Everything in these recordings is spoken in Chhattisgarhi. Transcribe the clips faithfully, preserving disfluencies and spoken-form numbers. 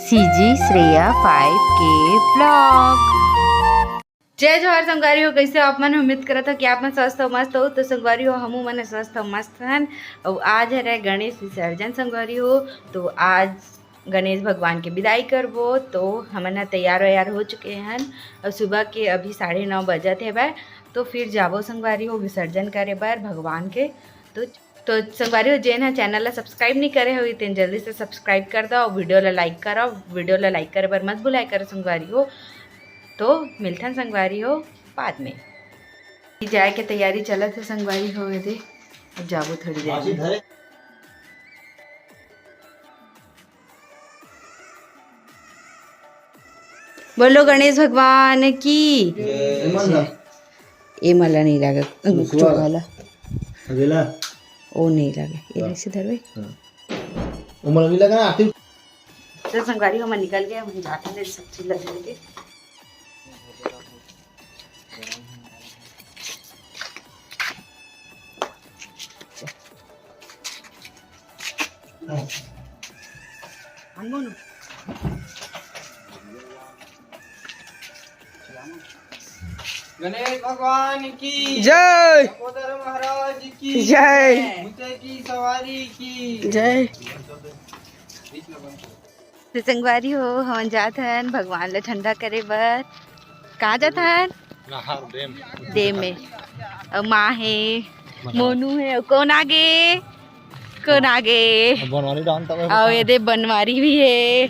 सीजी श्रेया फ़ाइव के ब्लॉग। जय जोहार संगवारी हो, कइसे हो आप मन? उम्मीद करत हो कि आप मन स्वस्थ हो, मस्त हो। तो संगवारी हो, हमू मन स्वस्थ हो, मस्त हन। अउ आज हरे गणेश विसर्जन संगवारी हो, तो आज गणेश भगवान के बिदाई करबो। तो हमन ह तैयार वैयार हो चुके हन, अउ सुबह के अभी साढ़े नौ बजत हेवय। तो फिर जाबो संगवारी हो विसर्जन करे बर भगवान के। तो तो संगवारी हो, जेन ह चैनल ला सब्सक्राइब नहीं करे हो, तेन जल्दी से सब्सक्राइब कर दो, वीडियो ला लाइक करो। वीडियो ला लाइक करे बर मत भुलाए करो संगवारी हो। तो मिलथन संगवारी हो बाद में। जाए के तैयारी चलत हे संगवारी हो, एदे अब जाबो थोड़ी देर में। बोलो गणेश भगवान की। ए मन ला नहीं लागे, चोखा ला। अगेला। ओ नहीं लागे, ये हाँ। ऐसे धरबे। हाँ। ओ मन ला नहीं लागे ना, आखिर। तो संगवारी हमन निकल गए, हम जाते हैं सब्जी लेके। गणेश भगवान की जय। लंबोदर महाराज की जय। भूते की सवारी की जय। तो संगवारी हो, हमन जात हन भगवान ला ठंडा करे बर। कहाँ जात हन? नहर, डेम। डेम में। अउ माँ हे, मोनू हे, अउ कौन आगे? कौन आगे? अब बनवारी डांस तक है, अउ बता। ये दे बनवारी भी हे।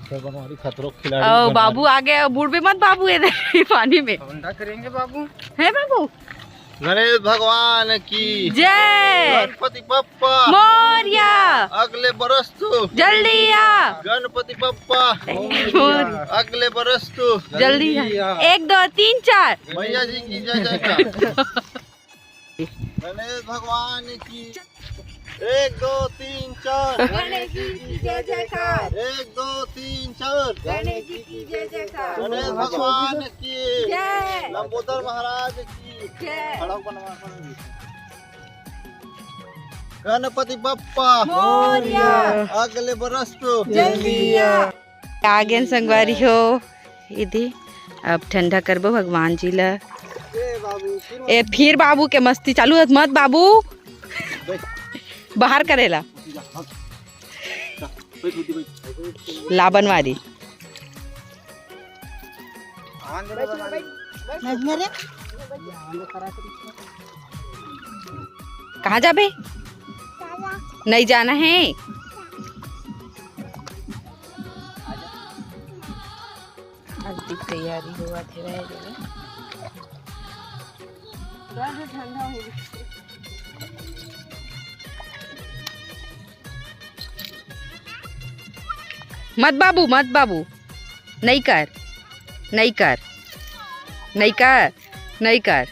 तो बनवारी खतरों के खिलाड़ी अउ बनवारी। बाबू आगे, अउ बूड़बे मत बाबू, ये दे पानी में। ठंडा करेंगे बाबू। है बाबू? गणेश भगवान की जय। गणपति बप्पा मोरया। अगले बरस तू जल्दी आ। गणपति बप्पा मोरया। अगले बरस तू जल्दी आ। एक, दो, तीन, चार। मैया जी की जय जयकार। गणेश भगवान की। एक, दो, तीन, चार। गणेश जी की जय जयकार। एक, दो, तीन, चार। गणेश जी की जय जयकार। गणेश भगवान की जय। लंबोदर महाराज की जय। खड़ा होकर नमस्कार। गणपति बप्पा मोरया। अगले बरस तो जल्दी आ। आ गेन संगवारी हो, इदी अब ठंडा करबो भगवान जी ला। ए, फिर बाबू के मस्ती चालू होत, मत बाबू, बाहर करेला। लाबन वाली। कहाँ जाबे? नहीं जाना है। आज की तैयारी होवत हे, रह जाए। ठंडा हो गया। मत बाबू, मत बाबू, नहीं कर, नहीं कर, नहीं कर, नहीं कर।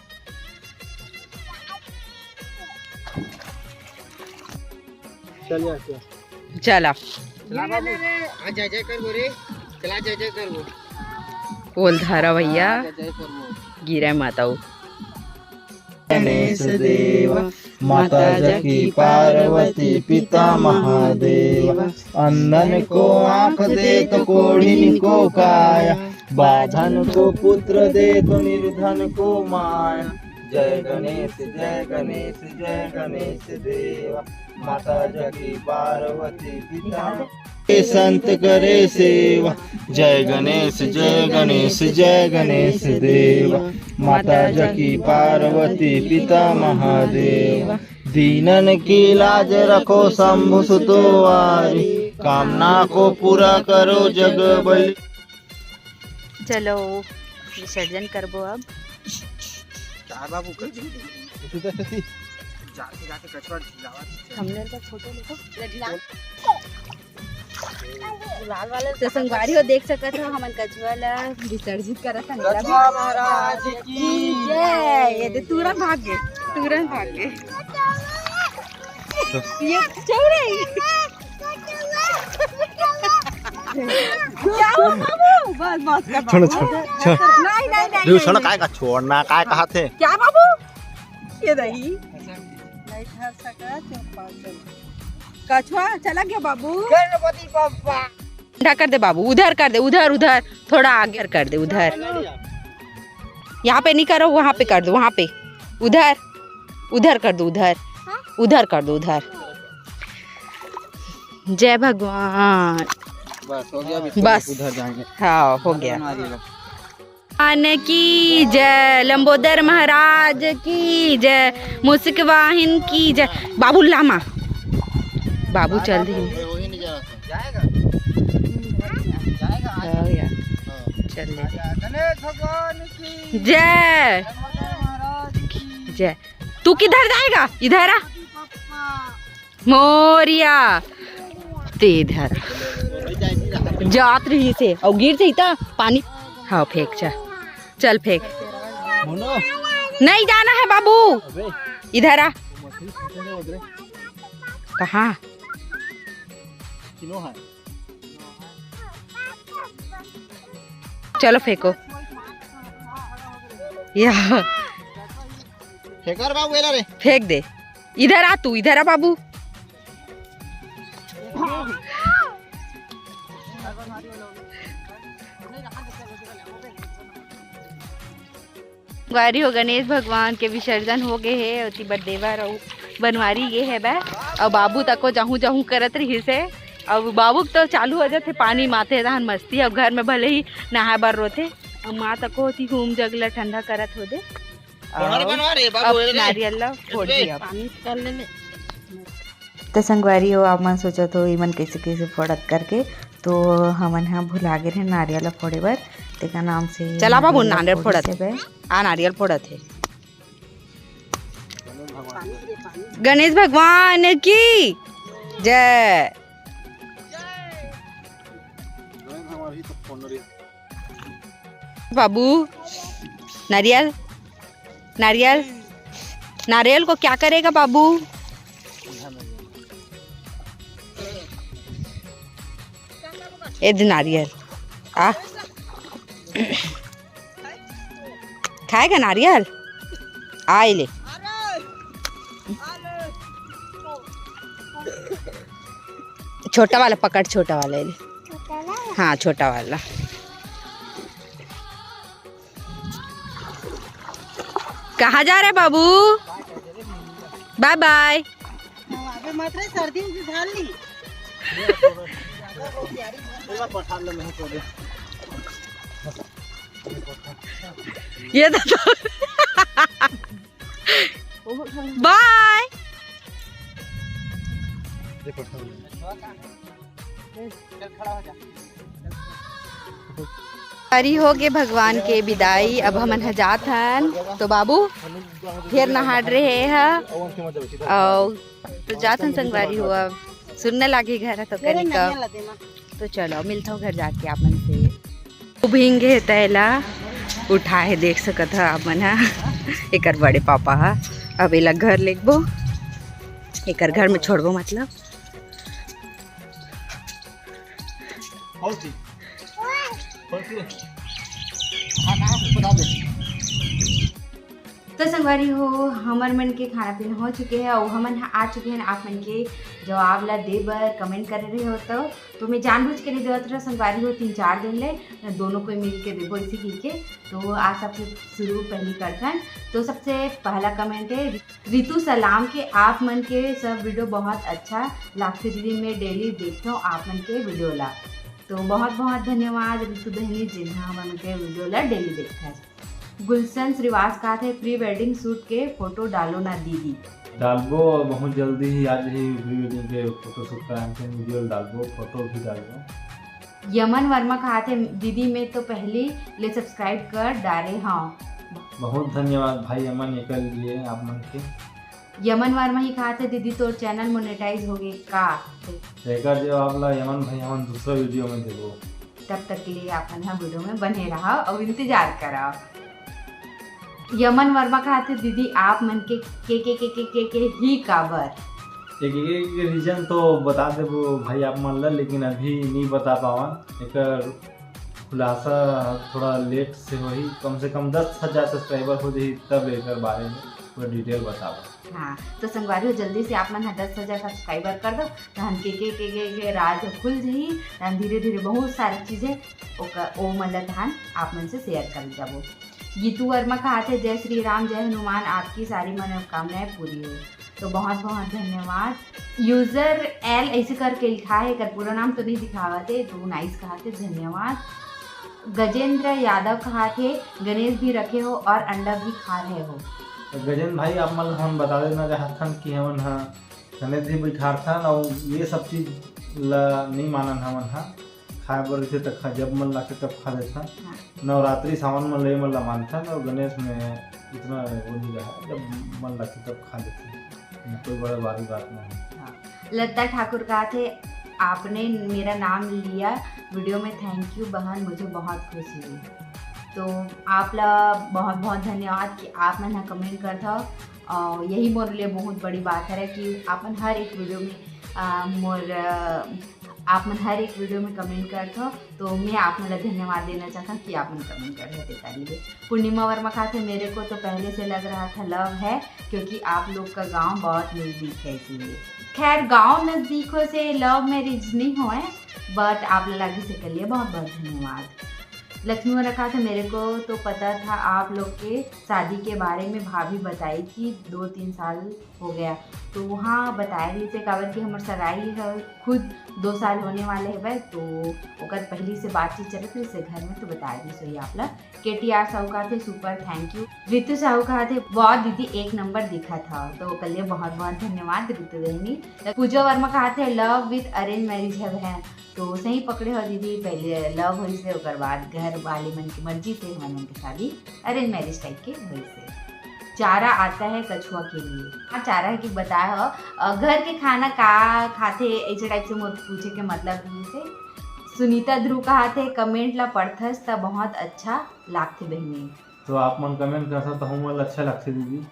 चल जा, चल। चला। चला बाबू। हाँ, जय जय कर बोले। चला, जय जय कर बोल। बोल धारा भैया। हाँ, जय जय कर बोल। गिरा माता हो। गणेश देवा, माता जकी पार्वती, पिता महादेवा। अंधन को आँख दे तो कोढ़िन को काया, बाधन को पुत्र दे तो निर्धन को माया। जय गणेश, जय गणेश, जय गणेश देवा, माता जकी पार्वती पिता। हे संत करे सेवा, जय गणेश, जय गणेश, जय गणेश देवा, माता जकी पार्वती पिता महादेवा। दीनन की लाज रखो शंभु सुतवारी, कामना को पूरा करो जग बलि। चलो विसर्जन करबो अब। चार बाबू कर। जाते जाते कचरा ढिलावा दीजिए। थंबनेल का फोटो लेको। तो संगवारी हो, देख सकत हो हमन कछुआ ला विसर्जित करत हन। कछुआ महाराज की जय। ये दे तुरंत भाग गए, तुरंत भाग गए। ये चल रही। क्या हुआ बाबू? बस, बस कर छोड़ो, बाबू। छोड़ो, छोड़ो। नहीं, नहीं, नहीं, देखो, नहीं, छोड़ो, नहीं। काय का छोड़ना, काय कहा थे? क्या बाबू? ये नहीं। नहीं धर सका, चुप, चुप। कछुआ चला गया बाबू। गणपति बप्पा। ठंडा कर दे बाबू, उधर कर दे, उधर, उधर, थोड़ा आगे कर दे, उधर। यहाँ पे नहीं करो, वहाँ पे कर दो, वहाँ पे, उधर, उधर कर दो, उधर, उधर कर दो, उधर। जय भगवान। बस हो गया, अभी बस। उधर जाएंगे। हाँ, हो गया। भगवान की जय, लंबोदर महाराज की जय, मुस्क वाहिन की जय। बाबू लामा, बाबू चल दे। वही नहीं जा रहा था। जाएगा? जाएगा, आ हो गया। हाँ। चल ले। गणेश भगवान की जय। लंबोदर महाराज की जय। तू किधर जाएगा? इधर आ। मोरिया, ते इधर जात रही से और गिर जाई त पानी। हाँ, फेंक, चल, चल फेंक। नहीं जाना है बाबू, इधर आ। कहाँ? चलो फेंको। या फेंकर बाबू, एला रे। फेंक दे। इधर आ तू, इधर आ बाबू। संगवारी हो, गणेश भगवान के विसर्जन हो गए हे, ओती बर देवर अउ बनवारी गे हे बे, अउ बाबू तको जहूँ जहूँ करत रहिस हे, अउ बाबू तो चालू हो जाथे पानी माथे तहन मस्ती, अउ घर में भले ही नहाए बर रोथे, अउ माँ तको ओती हूम जग ल ठंडा करत हो दे। कोहड़ा अउ बनवा रे बाबू, अब एरे। नारियल ला फोड़ एरे। दिया। पानी कर ले ले। त संगवारी हो, आप मन सोचत हो, इमन कैसे कैसे फोड़त करके, तो हमन ह भुला गे रहे नारियल ला फोड़े बर, तेकर नाम से चला बाबू, नारियल ला नारियल फोड़त फोड़त हे। आ, नारियल फोड़त हे। गणेश भगवान की जय। बाबू, नारियल, नारियल, नारियल को क्या करेगा बाबू? ए दे नारियल, आ, खाएगा नारियल? आ, ये ले। छोटा वाला पकड़, छोटा वाला ये ले। हाँ, छोटा वाला। कहाँ जा रहे बाबू? बाय बाय। अबे मत रे, सर्दी उर्दी झाड़ ली। ये तो, बाय। अरी हो गे भगवान के विदाई, अब हमन ह जात हन। तो बाबू, फेर नहाड़ रहे ह, अउ तो जात हन संगवारी हो, अब सुनने लागी घर ह तो कनी का। तो चलो, मिलत हो घर जाके आप मन से। उभिंग हे तैला उठा हे, देख सकत ह आप मन ह। एकर बड़े पापा ह, अब एला घर लेगबो, एकर घर में छोड़बो, मतलब। तो संगवारी हो, हमर मन के खाना पीना हो चुके हे अउ हमन ह आ चुके हन आप मन के जवाब ला दे बर, comment करे रहे हो तो। तो मैं जानबूझ के नहीं देवत रहा संगवारी हो, तीन चार दिन ले दोनों कोई मिल के देबो इसी कहि के। तो आज सबसे शुरू पहली करथन। तो सबसे पहला comment है रितु सलाम के, आप मन के सब video बहुत अच्छा लागथे दीदी, मैं daily देखथव आप मन के video ला। तो बहुत बहुत धन्यवाद रितु बहनी, जिन्हा हमन के video ला daily देखथस। गुलशन श्रीवास कहा थे, pre wedding shoot के photo डालो ना दीदी। डालबो, बहुत जल्दी ही आज ही pre wedding के photo shoot का अंतिम video डालबो, photo भी डालबो। यमन वर्मा कहा थे, दीदी मैं तो पहली ले subscribe कर डारे हव। बहुत धन्यवाद भाई यमन, एकर लिए आप मन के। यमन वर्मा ही कहा थे, दीदी तोर channel monetize हो गए का? एकर जवाब ला यमन भाई हमन दूसरा video में देबो। तब तक के लिए आप मन ह video में बने रहा और इंतजार करा। यमन वर्मा कहा थे, दीदी आप मन के के के के के के, के ही काबर? एक एक एक reason तो बता देबो भाई आप मन ला, लेकिन अभी नहीं बता पावन। एकर खुलासा थोड़ा late से होही, कम से कम दस हजार subscriber हो जाही तब एकर बारे में पूरा detail बताबो। हाँ, तो संगवारी हो, जल्दी से आप मन ह दस हजार सब्सक्राइबर कर दो, तहन के, के, के, के, के राज खुल जही, तहन धीरे धीरे बहुत सारा चीज है, ओकर, ओ मन ला तहन आप मन से शेयर कर जाबो। गीतू वर्मा कहाथे, "जय श्री राम, जय हनुमान, आपकी सारी मनोकामनाएं पूरी हो।" तो बहुत बहुत धन्यवाद। यूजर एल ऐसे करके लिखा है, एकर पूरा नाम तो नहीं दिखावत है, तो नाइस कहाथे, धन्यवाद। गजेंद्र यादव कहाथे, "गणेश भी रखे हो और अंडा भी खा रहे हो।" तो गजेंद्र भाई, आप मन ला हम बता देना चाहत हन कि हमन ह गणेश जी बैठारथन, अउ ये सब चीज ला नहीं मानन हमन ह। खाए बर रहिथे त खा, जब मन लागथे तब खा लेथन। हाँ। नवरात्रि सावन मन ले मन ला मानथन, अउ गणेश में इतना वो नहीं रहा, जब मन लागथे तब खा लेथन, कोई बड़ा भारी बात नहीं है। हाँ। लता ठाकुर कहाथे, "आपने मेरा नाम लिया वीडियो में, थैंक यू बहन, मुझे बहुत खुशी हुई।" तो आप ला बहुत बहुत धन्यवाद कि आप मन ह कमेंट करथव, और यही मोर लिए बहुत बड़ी बात है कि आप मन हर एक वीडियो में, आ, मोर, आ, आप मन हर एक वीडियो में कमेंट करथव, तो मैं आप मन ला धन्यवाद देना चाहता हूँ कि आप मन कमेंट करथव तेकर लिए। पूर्णिमा वर्मा कहाथे, "मेरे को तो पहले से लग रहा था लव है, क्योंकि आप लोग का गांव बहुत नजदीक है, इसीलिए।" खैर, गांव नजदीक हो से लव मैरिज नहीं होए, but आप ला लागिस एकर लिए बहुत बहुत धन्यवाद। लक्ष्मी वर्मा कहाथे, "मेरे को तो पता था आप लोग के शादी के बारे में, भाभी बताई थी दो तीन साल हो गया।" तो वहाँ बताए रहिसे, काबर कि हमर सगाई ह खुद दो साल होने वाले हवय, तो ओकर पहली से बातचीत चलत रहिसे घर में, तो बताए रहिसे वही आप ला। के टी आर साहू कहाथे, "super, thank you." Ritu Sahu कहाथे, "वाह दीदी, एक नंबर दिखत हव।" तो ओकर लिए बहुत बहुत धन्यवाद रितु बहिनी। त पूजा वर्मा कहाथे, "लव विथ अरेंज मैरिज है बहन।" तो सही पकड़े हो दीदी, पहले लव होइस हे, ओकर बाद घर वाले मन की मर्जी से हमन मन के शादी अरेंज मैरिज टाइप के होइस हे। चारा आता है कछुआ के लिए। हाँ, चारा है कि बताए हो, अ, घर के खाना का खाथे, ऐसे टाइप से मोर पूछे के मतलब रहिस हे। सुनीता ध्रुव कहाथे, "कमेंट ला पढ़थस त बहुत अच्छा लागथे बहिनी।" तो आप मन कमेंट करथव त हमन ला अच्छा लागथे दीदी।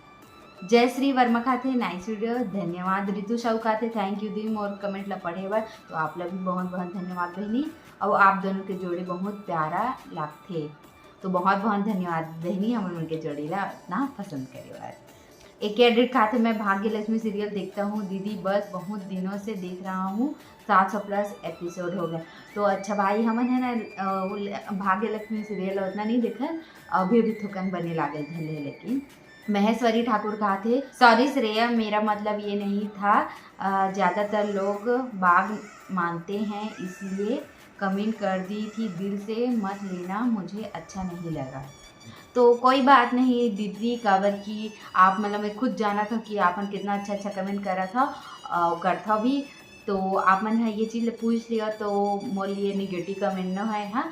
जय श्री वर्मा कहाथे, "नाइस वीडियो।" धन्यवाद। रितु साहू कहाथे, "थैंक यू दी मोर कमेंट ला पढ़े बर।" तो आप ला भी बहुत बहुत धन्यवाद बहिनी। अउ आप दोनों के जोड़ी बहुत प्यारा लागथे। तो बहुत बहुत धन्यवाद बहिनी, हमर मन के जोड़ी ला इतना पसंद करे बर। एक एडिट कहाथे, "मैं भाग्य लक्ष्मी सीरियल देखता हूँ दीदी, बस बहुत दिनों से देख रहा हूँ, सात सौ प्लस एपिसोड हो गया।" तो अच्छा भाई, हमन है ना, अ, वो ल-, भाग्य लक्ष्मी सीरियल उतना नहीं देखन, अभी अभी थोकन बने लागल भले, लेकिन महेश्वरी ठाकुर कहाथे, "सॉरी श्रेया, मेरा मतलब ये नहीं था, अ, ज्यादातर लोग बाग मानते हैं इसलिए कमेंट कर दी थी, दिल से मत लेना, मुझे अच्छा नहीं लगा।" तो कोई बात नहीं दीदी, काबर कि आप, मतलब, मैं खुद जानत हव कि आप मन कितना अच्छा अच्छा कमेंट करत हव, अ, करथव भी। तो आप मन ह ये चीज ल पूछ लिया, तो मोर लिए नेगेटिव कमेंट न है, हाँ।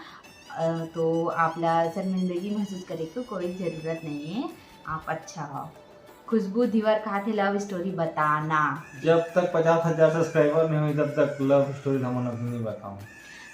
अ, तो आप ला शर्मिंदगी महसूस करे के कोई जरूरत नहीं है, आप अच्छा हो। खुशबू धीवर कहाथे, "लव स्टोरी बताना।" जब तक पचास हजार सब्सक्राइबर नहीं होई, तब तक लव स्टोरी हमन अभी नहीं बताऊँ।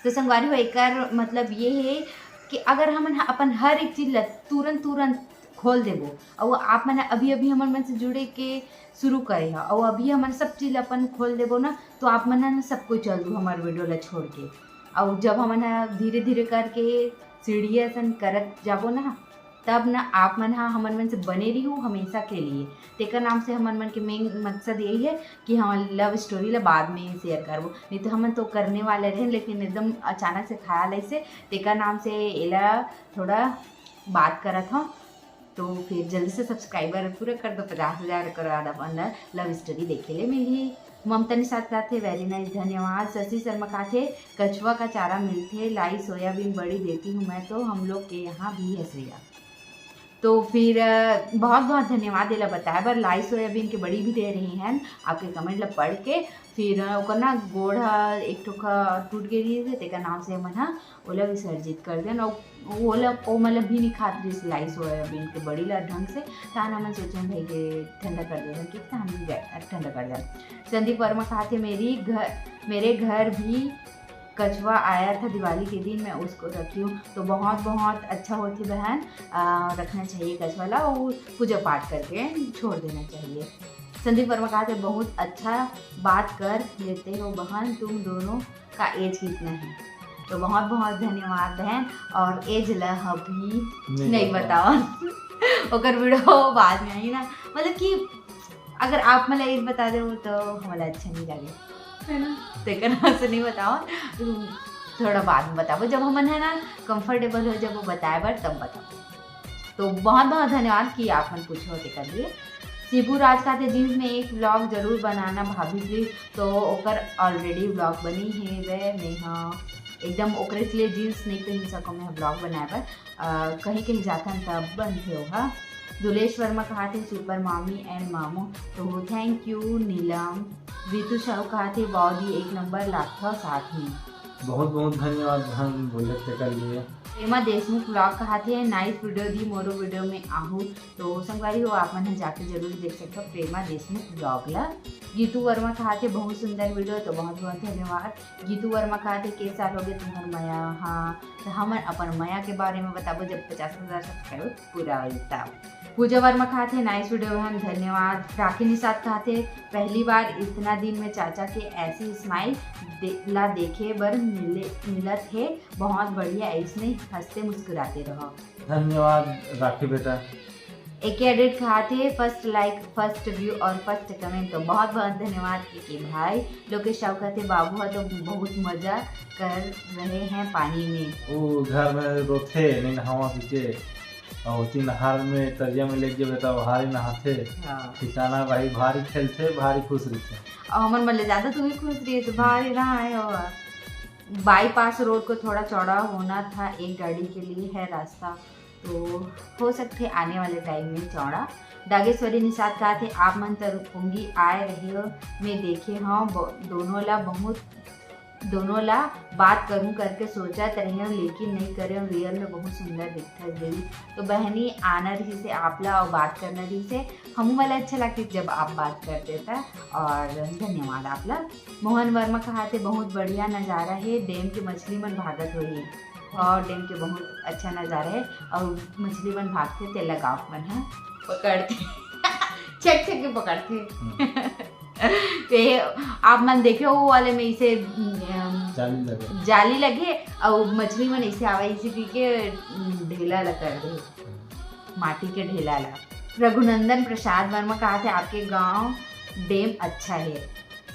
तो संगवारी हो, एकर मतलब ये है कि अगर हमन ह-, अपन हर एक चीज ला तुरंत तुरंत खोल देबो, अउ आप मन ह अभी अभी हमर मन से जुड़े के शुरू करे ह, अउ अभी हमन सब चीज ला अपन खोल देबो ना, तो आप मन ह ना सब कोई चल दू हमर वीडियो ला छोड़ के। अउ जब हमन ह धीरे धीरे करके सीढ़ी असन करत जाबो ना, तब ना आप मन ह हमन मन से बने रिहू हमेशा के लिए। तेकर नाम से हमन मन के मेन मकसद यही है कि हम लव स्टोरी ला बाद में शेयर करबो, नहीं तो हमन तो करने वाले रहे, लेकिन एकदम अचानक से ख्याल ऐसे, तेकर नाम से एला थोड़ा बात करत हव। तो फिर जल्दी से सब्सक्राइबर पूरा कर दो, पचास हजार के बाद अपन ला लव स्टोरी देखे ले मिलही। ममता निषाद कहाथे, "वेरी नाइस, धन्यवाद।" शशि शर्मा कहाथे, "कछुआ का चारा मिलथे, लाई सोयाबीन बड़ी देती हूँ मैं तो, हम लोग के यहाँ भी है श्रेया।" तो फिर, अ, बहुत बहुत धन्यवाद एला बताए बर, लाई सोयाबीन के बड़ी भी दे रही हैं आपके कमेंट ला पढ़ के। फिर, अ, ओकर ना गोड़ ह एक ठो क टूट गे रहिस हे, तेकर नाम से हमन ह ओला विसर्जित कर देन। अउ ओला, ओ मतलब भी नहीं खात रहिस लाई सोयाबीन के बड़ी ला ढंग से, तहन हमन सोचेन भाई के ठंडा कर देथन, कि तहन भी गए, ठंडा कर देन। संदीप वर्मा कहाथे, "मेरी घर, मेरे घर भी कछुआ आया था दिवाली के दिन, मैं उसको रखी हूँ।" तो बहुत बहुत अच्छा होथे बहन, अ, रखना चाहिए कछुआ ला, और पूजा पाठ करके छोड़ देना चाहिए। संदीप वर्मा कहाथे, "बहुत अच्छा बात कर लेते हो बहन, तुम दोनों का एज कितना है?" तो बहुत बहुत धन्यवाद बहन। और एज ला अभी नहीं नहीं बताओ। बताओ। ओकर वीडियो बाद में आई ना, मतलब कि अगर आप मन ला ये बता देव तो हमला अच्छा नहीं लगे, है ना? तेकर वजह से नहीं बताओ, थोड़ा बाद में बताबो, जब हमन है ना comfortable हो जब वो बताए बर, तब बताबो। तो बहुत बहुत धन्यवाद कि आप मन पूछो तेकर लिए। शिबू राज कहाथे, जींस में एक vlog जरूर बनाना भाभी प्लीज। तो ओकर already vlog बनी हे वे, मैं हाँ एकदम ओकरे लिए जींस नहीं पहन सको मैं vlog बनाए बर। अ, कहीं कहीं जाथन तब बनथे ओहा। दुलेश वर्मा कहाथे, सुपर मामी एंड मामू। तो थैंक यू नीलम। रितु साहू कहाथे, वाओ दी एक नंबर लागथव साथ में। बहुत बहुत धन्यवाद बहन बोले तेकर लिए। प्रेमा देशमुख vlog कहाथे, नाइस वीडियो दी, मोरो वीडियो में आहू। तो संगवारी हो, आप मन ह जाके जरूर देख सकथव प्रेमा देशमुख vlog ला। गीतू वर्मा कहाथे, बहुत सुंदर वीडियो। तो बहुत बहुत धन्यवाद। गीतू वर्मा कहाथे, के साल हो गए तुम्हार मया? हाँ, तो हमन अपन मया के बारे में बताबो जब पचास हजार subscriber पूरा हो जाता। पूजा वर्मा कहाथे, नाइस वीडियो बहन, धन्यवाद। राखी निषाद कहाथे, पहली बार इतना दिन में चाचा के ऐसी स्माइल दे, ला देखे बर मिले, मिलत हे। बहुत बढ़िया, ऐसने हंसते मुस्कुराते रहो। धन्यवाद राखी बेटा। एके एडिट कहाथे, फर्स्ट लाइक, फर्स्ट व्यू और फर्स्ट कमेंट। तो बहुत बहुत धन्यवाद एके भाई। लोकेश साहू कहाथे, बाबू ह तो बहुत मजा कर रहे हैं पानी में। वो घर में रोथे नहीं नहावा पी के, और ओती नहर में तरिया में लेके जेबे त ओहारी नहाथे। हाँ। ठिकाना भाई भारी खेलथे, भारी खुश रहिथे। और हमर मन ले ज्यादा तू ही खुश रही तो भारी नहाए हो। बाईपास रोड को थोड़ा चौड़ा होना था, एक गाड़ी के लिए है रास्ता, तो हो सकथे आने वाले टाइम में चौड़ा। डागेश्वरी निषाद कहाथे, आप मन तरपोंगी आए रहे हो, मैं देखे हूँ ब-, दोनों ला बहुत, दोनों ला बात करूं करके सोचत रहे हो, लेकिन नहीं करे हो। रियल में बहुत सुंदर दिखत दीदी। तो बहनी आना रही से आप ला और बात करना रही से, हमू वाला अच्छा लगती जब आप बात करते था। और धन्यवाद आप ला। मोहन वर्मा कहाथे, बहुत बढ़िया नजारा है, डैम के मछली मन भागत होही। और डैम के बहुत अच्छा नजारा है और मछली मन भागथे, तेला गाँव मन ह पकड़थे। छेक छेक के पकड़थे। हम्म। ते आप मन देखे हो वो वाले में इसे, अम, जाली लगे। जाली लगे और मछली मन इसे आवे, इसे पी के, अम, ढेला ला कर दे, माटी के ढेला ला। रघुनंदन प्रसाद वर्मा कहाथे, आपके गांव डैम अच्छा है।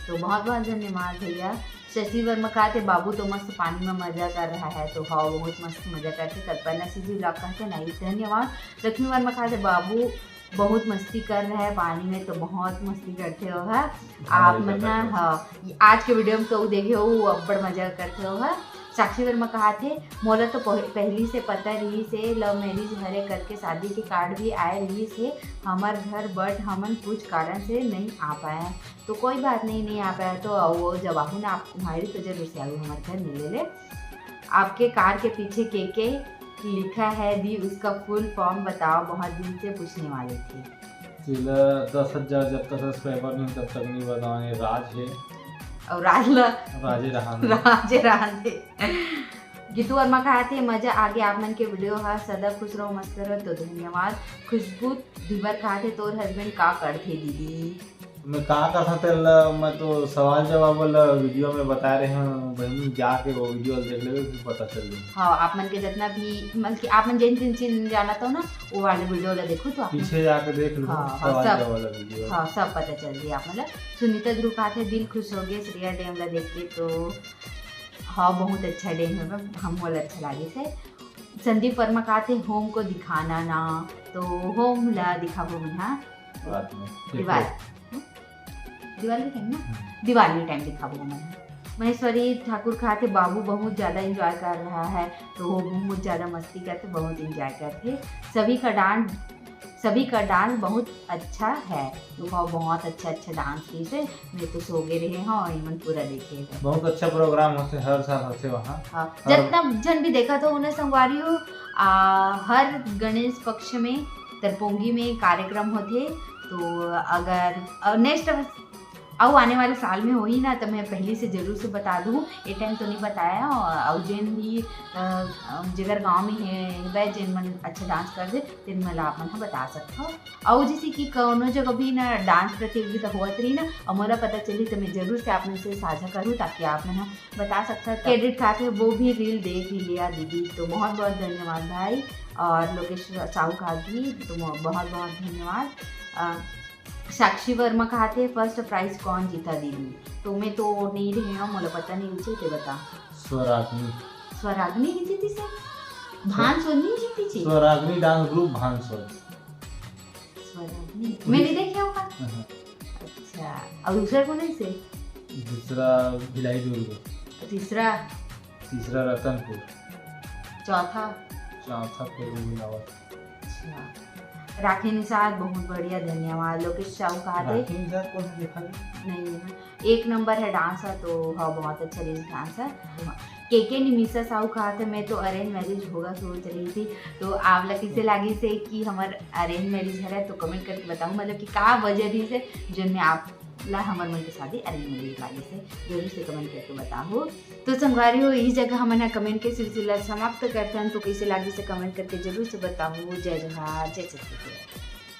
तो बहुत बहुत धन्यवाद भैया। शशि वर्मा कहाथे, बाबू तो मस्त पानी में मजा कर रहा है। तो हाँ, बहुत मस्त मजा करथे। कल्पना सीजी vlog कहाथे, नहीं धन्यवाद। लक्ष्मी वर्मा कहाथे, बाबू बहुत मस्ती कर रहा है पानी में। तो बहुत मस्ती करथे हो है आप मन ह। हाँ, आज के वीडियो में तो देखे हो, वो अब्बड़ मजा करथे हो है। साक्षी वर्मा कहाथे, मोला तो पह-, पहली से पता रहिस हे, लव मैरिज हरे करके शादी के कार्ड भी आए रहिस हे हमर घर, बट हमन कुछ कारण से नहीं आ पाए। तो कोई बात नहीं, नहीं आ पाए तो आओ, जब आहू ना आप कुमारी तो जरूर से आओ हमर घर मिले ले। आपके कार के पीछे के के लिखा है दी, उसका फुल फॉर्म बताओ, बहुत दिन से पूछने वाली थी। तेला दस हजार जब तक सब्सक्राइबर नहीं तब तक नहीं बताओ, ये राज है। और राज ला राजे रहा। राजे रहा दे। गीतू वर्मा कहाथे, मजा आगे आप मन के वीडियो हा, सदा खुश रहो, मस्त रहो। तो धन्यवाद। खुशबू धीवर कहाथे, तोर हस्बैंड का करथे दीदी? मैं का करथा तेला, मैं तो सवाल जवाब वाला वीडियो में बता रहे हूँ बहनी, जाके वो वीडियो देख लेबे, फिर पता चल जाए। हाँ, आप मन के जितना भी, मतलब कि आप मन जिन जिन चीज जानत हो ना, वो वाले वीडियो ला देखो तो आप मन पीछे जाके देख लो, हाँ, हाँ, सवाल सब, जवाब वाला वीडियो। हाँ, सब पता चल जाए आप मन ला। सुनीता ध्रुव कहाथे, दिल खुश हो गए श्रेया डैम ला देख के। तो हाँ, बहुत अच्छा डैम है, हम बोल अच्छा लागे से। संदीप वर्मा कहाथे, होम को दिखाना ना, तो होम ला दिखाबो मैं, हाँ। रात में। दिवाली, हम्म? दिवाली टाइम ना? हम्म। दिवाली टाइम दिखाबो मैं। महेश्वरी ठाकुर कहाथे, बाबू बहुत ज्यादा एंजॉय कर रहा है, तो वो बहुत ज्यादा मस्ती करथे, बहुत एंजॉय करथे। सभी का डांस, सभी का डांस बहुत अच्छा है। तो वो बहुत अच्छा अच्छा डांस कीसे, मैं तो सो गए रहे हूँ और इमन पूरा देखे हैं। बहुत अच्छा प्रोग्राम होथे, हर साल होथे वहाँ। हाँ, और जितना जन भी देखा तो उन्हें संगवारी हो, आ, हर गणेश पक्ष में तरपोंगी में कार्यक्रम होथे। तो अगर, अ, नेक्स्ट, अउ आने वाले साल में होही ना, तो मैं पहले से जरूर से बता दूँ। ये टाइम तो नहीं बताया। अउ जेन भी, अ, अ, जेकर गांव में है, वह जेन मन अच्छा डांस कर दे, तेन मन ला आप मन ह बता सकथव। अउ जैसे कि कोनो जगह भी ना डांस प्रतियोगिता होवत रही ना, अउ मोला पता चली, तो मैं जरूर से आप मन से साझा करूँ, ताकि आप मन ह बता सकथव। क्रेडिट कहाथे, वो भी रील देख ही लिया दीदी। तो बहुत बहुत धन्यवाद भाई। और लोकेश साहू का भी तो बहुत बहुत धन्यवाद। अ, साक्षी वर्मा कहाथे, "फर्स्ट प्राइज कौन जीता दीदी?" तो मैं तो नहीं रहे हूँ, मोला पता नहीं, उसे ते बता। स्वरागनी। स्वरागनी ही जीती से? भान सोनी जीती थी? स्वरागनी डांस ग्रुप भान सोनी। स्वरागनी। मैं नहीं देखे होगा। हाँ। अच्छा, और दूसरा कौन है से? दूसरा भिलाई दुर्ग। तीसरा? तीसरा रतनपुर। चौथा? चौथा फिर वो मिलावट। अच्छा। राखी निषाद, बहुत बढ़िया, धन्यवाद। लोकेश साहू कहाथे, राखी निषाद कौन सा देखा नहीं? नहीं है ना, एक नंबर है डांसर, तो हाँ, बहुत अच्छा रील्स डांसर। के के निमिषा साहू कहाथे, "मैं तो अरेंज मैरिज होगा सोच रही थी।" तो आप ला कैसे लागिस हे कि हमर अरेंज मैरिज हरे, तो कमेंट करके बताहू, मतलब कि का वजह रहिस हे जोन में आप ला हमर मन के शादी अरेंज मैरिज लागिस हे, जरूर से कमेंट करके बताहू। तो संगवारी हो, इही जगह हमन ह कमेंट के सिलसिला समाप्त करथन। तो कैसे लागिस हे कमेंट करके जरूर से बताहू। जय जोहार, जय छत्तीसगढ़।